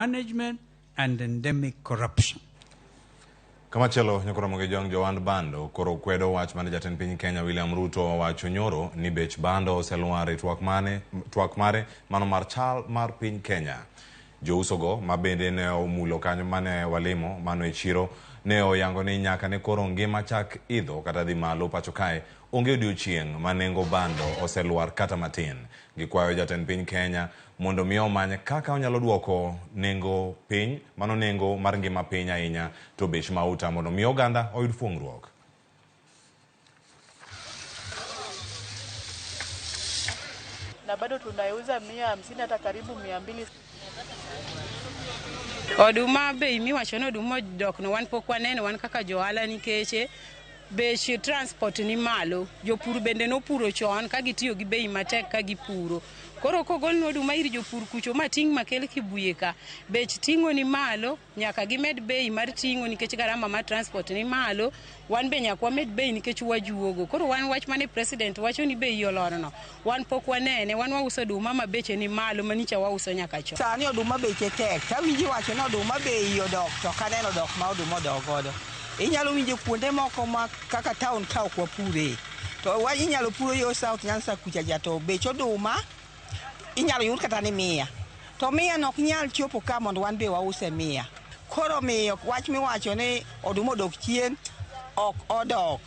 Management and endemic corruption. Kamachielo nyakoromo gi jong johand bando koro kwedo wach mane jatend piny Kenya William Ruto owacho nyoro ni bech bando oselwar e twak mane twak mare mano mar chal mar piny Kenya. Jousogo ma bende ne omulo kanyo mane walimo mano e chiro ne oyango ni nyaka ne koro ngima chak idho kata dhi malo pacho kae onge odiochieng' ma nengo bando oselwar kata matin. Gikwayo jatend piny Kenya mondo mi omany kaka onyalo duoko nengo piny, mano nengo mar ngima piny ahinya to bech mauta mondo mi oganda oyud fuong'ruok. Na bado tunaiuza 150 hata karibu 200. Oduma bei miwacho ni oduma odok no wan pok waneno wan kaka johala nikech bech transport ni malo. Jopur bende nopuro chon ka gitiyo gi bei matek ka gipuro. Koro kogolnwa oduma ir jopur kucho ma ting' makel Kibuye ka, bech ting'o ni malo, nyaka gimed bei mar ting'o nikech garama mar transport ni malo, wan be nyaka wamed bei nikech wajuogo. Koro wan wach mane president wacho ni bei olorno, wan pok wanene, wan wauso oduma ma beche ni malo manicha wauso nyaka chon. Sani oduma beche tek, tawinjo iwacho ni oduma bei odok to ok aneno dok ma oduma odok godo. Inyalo winjo kuonde moko ma kaka town ka ok wapure. To wa inyalo puro yo South Nyanza kucha cha to bech oduma inyalo yud kata ni mia. To mia no ok nyal chopo ka mondo wan be wause mia. Koro omiyo wach miwacho ni oduma odok chien ok odok.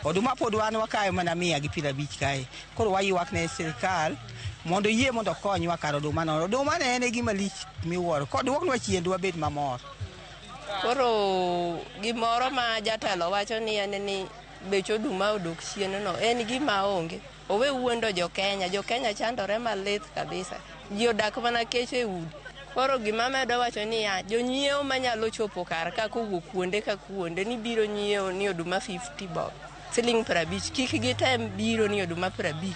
Oduma pod wan wakayo mana 150 kae. Koro waywak ne sirkal mondo oyie mondo okonywa kar oduma no. Oduma no en e gima lich miwuoro. Koduoknwa chien dwabed mamor. Koro gimoro ma jatelo wacho ni en ni bech oduma odok chien no en gima onge. Owe wuondo jo Kenya. Jo Kenya chandore malit kabisa. Ji odak mana kech e udi. Koro gima medo wacho niya, jonyiewo manyalo chopo kar ka kowuok kuonde ka kuonde ni biro nyiewo ni oduma 50 bob, siling 50. Kik gitem biro ni oduma 50.